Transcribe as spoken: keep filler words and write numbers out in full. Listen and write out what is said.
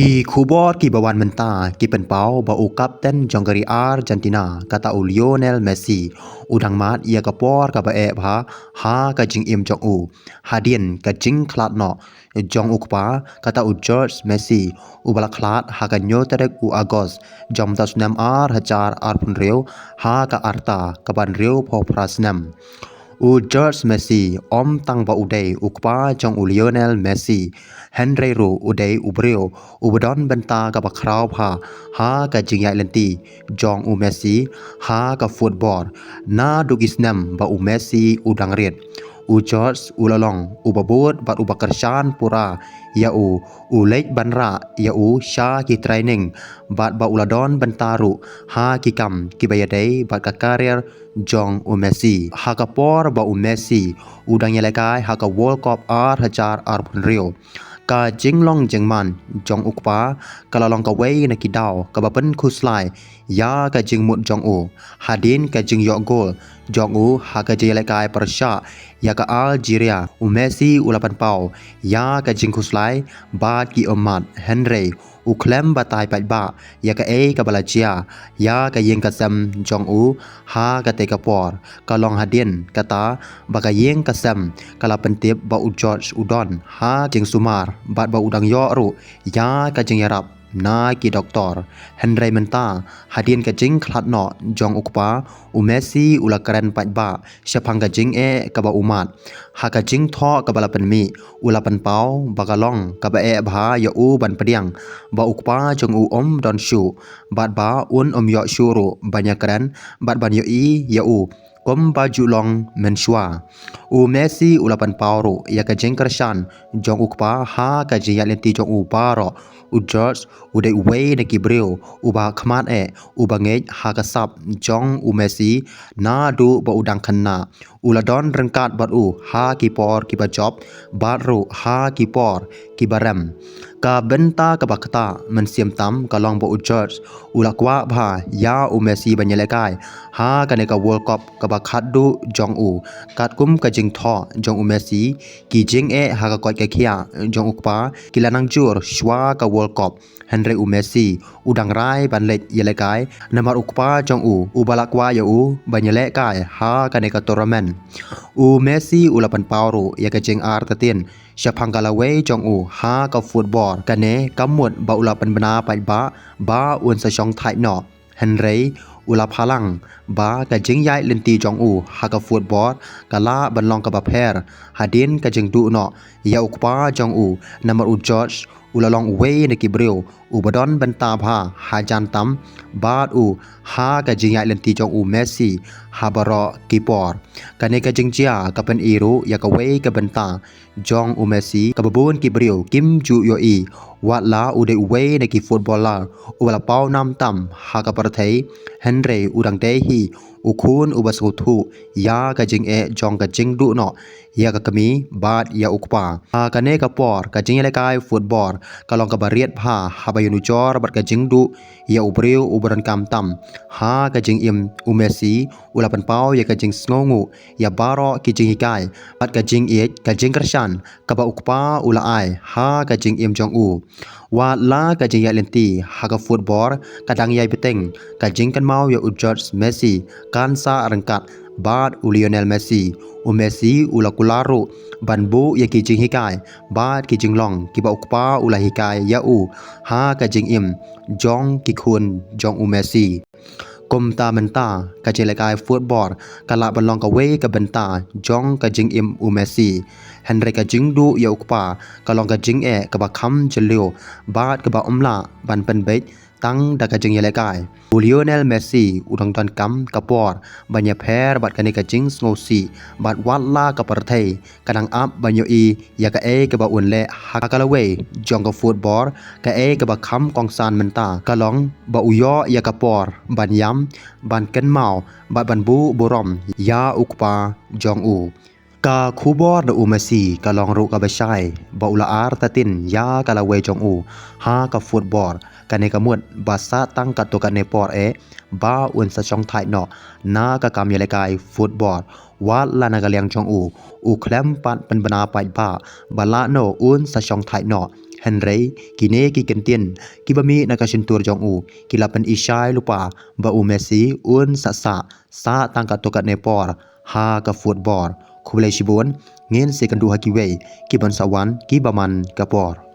Ki khubor kiba wan mynta ki pynpaw ba u kapten jong ka ri Argentina, kata u Lionel Messi, u dang mad ïa ka por kaba eh bha ha ka jingim jong u, hadien ka jingkhlad noh jong u kpa, kata u George Messi, uba la khlad ha ka hynñiew tarik u August jong u bnai snem ar hajar arphew hynriew, ha ka rta kaba hynriewphew phra snem. U George Messi ym tang ba u dei u kpa jong u Lionel Messi, hynrei ruh u dei u briew uba don bynta kaba khraw bha ha ka jingïaid lynti jong u Messi ha ka football. Naduh ki snem ba u Messi u dang rit, u George u la long uba bud bad uba kyrshan pura ïa u, u leit ban rah ïa u sha ki training, bad ba u la don bynta ruh ha ki kam kiba ïadei bad ka career jong u Messi. Ha ka por ba u Messi u dang ïalehkai ha ka World Cup ar hajar arphew hynriew, ka jinglong jingman jong u kpa ka la long kawei na ki daw kaba pynkhuslai ïa ka jingmut jong u, hadien ka jingïoh gol jong u ha ka jingïalehkai pyrshah ïa ka Algeria. U Messi u la pynpaw ïa ka jingkhuslai bad ki ummat, hynrei u khlem batai paidbah ïa kaei kaba la jia ïa ka ïing ka sem jong u ha katei ka por. Ka long hadien kata ba ka ïing ka sem ka la pyntip ba u George u don ha jingsumar bad ba u dang ïoh ruh ïa ka jingïarap na ki doktor. Hynrei mynta, hadien ka jingkhlad noh jong u kpa, u Messi u la kren paidbah shaphang ka jingeh kaba u mad. Ha ka jingthoh kaba la pynmih, u la pynpaw ba ka long kaba eh bha ïa u ban pdiang ba u kpa jong u um don shuh, bad ba un ym ïoh shuh ruh ban ïakren bad ban ïohi ïa u kumba ju long mynshuwa. U Messi u la pynpaw ruh ïa ka jingkyrshan jong u kpa ha ka jingïaid lynti jong u baroh. U George u dei uwei na ki briew uba khmat eh, uba ngeit ha ka sap jong u Messi naduh ba u dang khynnah. U la don ryngkat bad u ha ki por kiba jop bad ruh ha ki por kiba rem. Ka bynta kaba ktah mynsiem tam ka long ba u George u la kwah bha ïa u Messi ban ïalehkai ha kane ka World Cup kaba khatduh jong u. Katkum ka jingthoh jong u Messi, ki jingeh ha ka koit ka khiah jong u kpa ki la nang jur shuwa ka World Cup. Hynrei u Messi u dang rai ban leit ïalehkai namar u kpa jong u uba la kwah ïa u ban ïalehkai ha kane ka tournament. U Messi u la pynpaw ruh ïa ka jingartatien shaphang ka lawei jong u ha ka football. Kane ka mut ba u la pynbna paidbah ba un sa shong thait noh. Hynrei u la phalang ba ka jingïaid lynti jong u ha ka football ka lah ban long kaba pher hadien ka jingduh noh ïa u kpa jong u, namar u George u la long uwei na ki briew uba don bynta bha hajan tam bad u ha ka jingïaid lynti jong u Messi ha baroh ki por. Kane ka jingjia ka pyni ruh ïa kawei ka bynta jong u Messi kaba bun ki briew kim ju ïohi. Wat la u dei uwei na ki footballer uba la paw nam tam ha ka pyrthei, hynrei u dang dei hi u khun uba sngewthuh ïa ka jingeh jong ka jingduh noh ïa ka kmie bad ïa u kpa. Ha kane ka por ka jingïalehkai football ka long kaba riat bha haba ïanujor bad ka jingduh ïa u briew uba donkam tam ha ka jingim. U Messi u la pynpaw ïa ka jingsngewnguh ïa baroh ki jinghikai bad ka jingïeit, ka jingkyrshan kaba u kpa u la ai ha ka jingim jong u. Wat la ka jingïaid lynti ha ka football ka dang ïai bteng, ka jingkynmaw ïa u George Messi kan sah ryngkat bad u Lionel Messi. U Messi u la kular ruh ban buh ïa ki jinghikai bad ki jinglong kiba u kpa u la hikai ïa u ha ka jingim jong ki khun jong u Messi. Kumta mynta ka jingïalehkai football ka lah ban long kawei ka bynta jong ka jingim u Messi. Hynrei ka jingduh ïa u kpa ka long ka jingeh kaba kham jylliew bad kaba ym lah ban pynbeit tang da ka jingïalehkai. U Lionel Messi u dang donkam ka por ban ïapher bad kane ka jingsngewsih, bad wat la ka pyrthei ka dang ap ban ïohi ïa kaei kaba un leh ha ka lawei jong ka football, kaei kaba kham kongsan mynta ka long ba u ïoh ïa ka por ban ïam, ban kynmaw bad ban buh burom ïa u kpa jong u. Ka khubor na u Messi ka long ruh kaba shai ba u la artatien ïa ka lawei jong u ha ka football. Kane ka mut ba sah tang katto katne por eh ba un sa shong thait noh na ka kam ïalehkai football. Wat la na ka liang jong u, u khlem pat pynbna paidbah ba lano un sa shong thait noh. Hynrei kine ki kyntien kiba mih na ka shyntur jong u ki la pynishai lypa ba u Messi un sa sah, sah tang katto katne por ha ka football. Khublei shibun, ngin sa ïakynduh ha kiwei ki ban sa wan kiba man ka por.